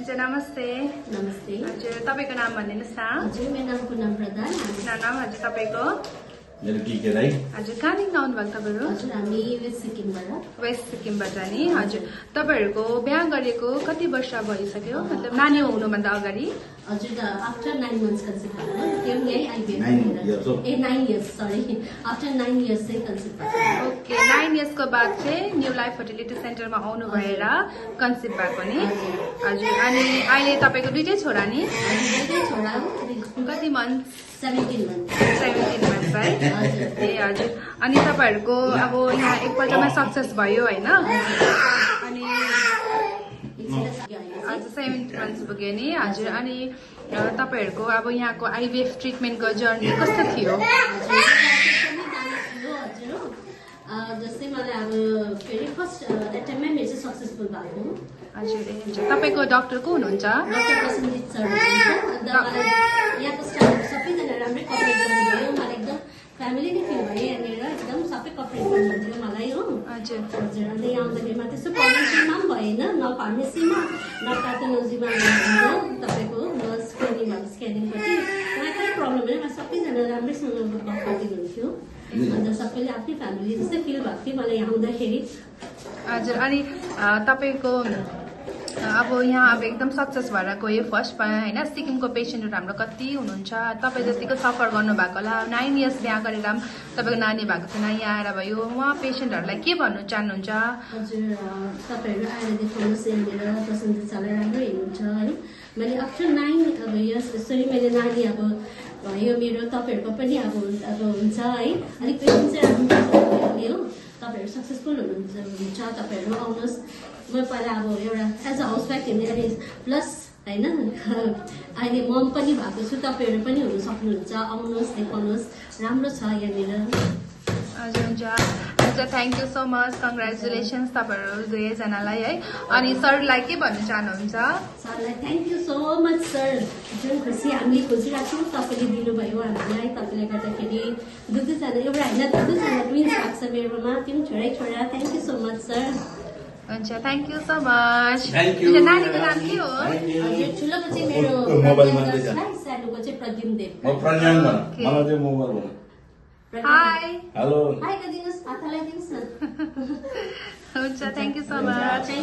हजुर नमस्ते। नमस्ते। हजुर तपाईको नाम भनिदिनुस् न। हजुर मेरो नाम पूनम प्रधान। नाम हजुर तपाईको? मेरो टिके राई। हजुर कहाँदेखि आउनुभएको तपाईहरु? हजुर हामी वेस्ट सिक्किमबाट। वेस्ट सिक्किमबाट नि। हजुर तपाईहरुको बिहा गरेको कति वर्ष भइसक्यो? मतलब नानी हुनुभन्दा अगाडि? हजुर आफ्टर 9 months कन्सिभ भयो। त्यो यही IVF 9 years sorry after 9 years चाहिँ कन्सिभ भयो। ओके 9 years को बाद चाहिँ न्यू लाइफ फर्टिलिटी सेन्टरमा आउनु भएर कन्सिभ भएको नि। हजुर अनि अहिले तपाईको दुईटै छोरा नि? दुईटै छोरा हो। कति मन्थ? 17 months। 17 months है? ए हजुर अनि तपाईहरुको अब यहाँ एकपल्टमा सक्सेस भयो हैन? अनि हजुर 7 months पुग्यो नि। हजुर अनि तपाईहरुको अब यहाँको आइबिएफ ट्रिटमेन्टको जर्नी कस्तो थियो? जस्तै मलाई अब फेरि फर्स्ट एटेम्पमै मेरो चाहिँ सक्सेसफुल भएको। हजुर तपाईको डाक्टर को हुनुहुन्छ? डाक्टर प्रसन्नजित सर हुनुहुन्छ। अन्त मलाई यहाँको स्टाफहरू सबैजना राम्रै कपरेट गर्नुभयो। मलाई एकदम फ्यामिली नै फिल भयो यहाँनिर। एकदम सबै कपरेट गर्नुहुन्थ्यो मलाई हो। हजुर हजुर अनि यहाँ आउँदाखेरिमा त्यस्तो प्रब्लममा पनि भएन। न फार्मेसीमा न प्याथोलोजीमा हुनुहुन्छ तपाईँको न स्क्यानिङपछि मलाई कहीँ प्रब्लम होइन। सबैजना राम्रैसँग गफ गरिदिनुहुन्थ्यो। अन्त सबैले आफ्नै फ्यामिली जस्तै फिल भएको थियो मलाई यहाँ आउँदाखेरि। हजुर अनि तपाईको अब यहाँ अब एकदम सक्सेस भएर गयो फर्स्टमा हैन? सिक्किमको पेसेन्टहरु हाम्रो कति हुनुहुन्छ? तपाई जतिको सफर गर्नु भएको होला। 9 years बिहा गरेर तपाईको नानी भएको थिएन, यहाँ आएर भयो। उहाँ पेसेन्टहरुलाई के भन्नु चाहनुहुन्छ? हजुर तपाईहरु आएर देखाउनुहोस् यहाँनिर प्रसन्नजित सरले राम्रो हेर्नुहुन्छ है। मैले आफ्टर 9 अब यस यसरी मैले नानी अब भयो मेरो। तपाईहरुको पनि अब हुन्छ है। अलिक पेसेन्ट चाहिँ राम्रो हो। तपाईहरु सक्सेसफुल हुनुहुन्छ। तपाईहरु आउनुहोस्। म पहिला अब एउटा एज अ हाउसवाइफ हेर्ने प्लस हैन अहिले मम पनि भएको छु। तपाईहरु पनि हुन सक्नुहुन्छ। आउनुहोस् देखाउनुहोस् राम्रो छ यहाँनिर। हजुर हुन्छ हुन्छ thank you so much. Congratulations तपाईहरु दुवैजनालाई है। अनि सरलाई के भन्न चाहनुहुन्छ? सरलाई thank you so much sir. जुन खुसी हामीले खोजिरहेको छौँ तपाईँले दिनुभयो हामीलाई। तपाईँले गर्दाखेरि दुईजना एउटा होइन दुईजना ट्विन्स भएको छ मेरोमा। त्यो छोरै छोरा। Thank you so much sir. हुन्छ thank you so much. Thank you. नानीको नाम के हो? हजुर ठुलोको चाहिँ मेरो मोबाइलमा चाहिँ सानोको चाहिँ प्रद्युम्न देव। म प्रज्ञान भन। मलाई चाहिँ मोबाइल भन। हाई हेलो हाई गरिदिनुहोस्। हात हल्लाइदिनुहोस् न। हुन्छ थ्याङ्क यू सो मच।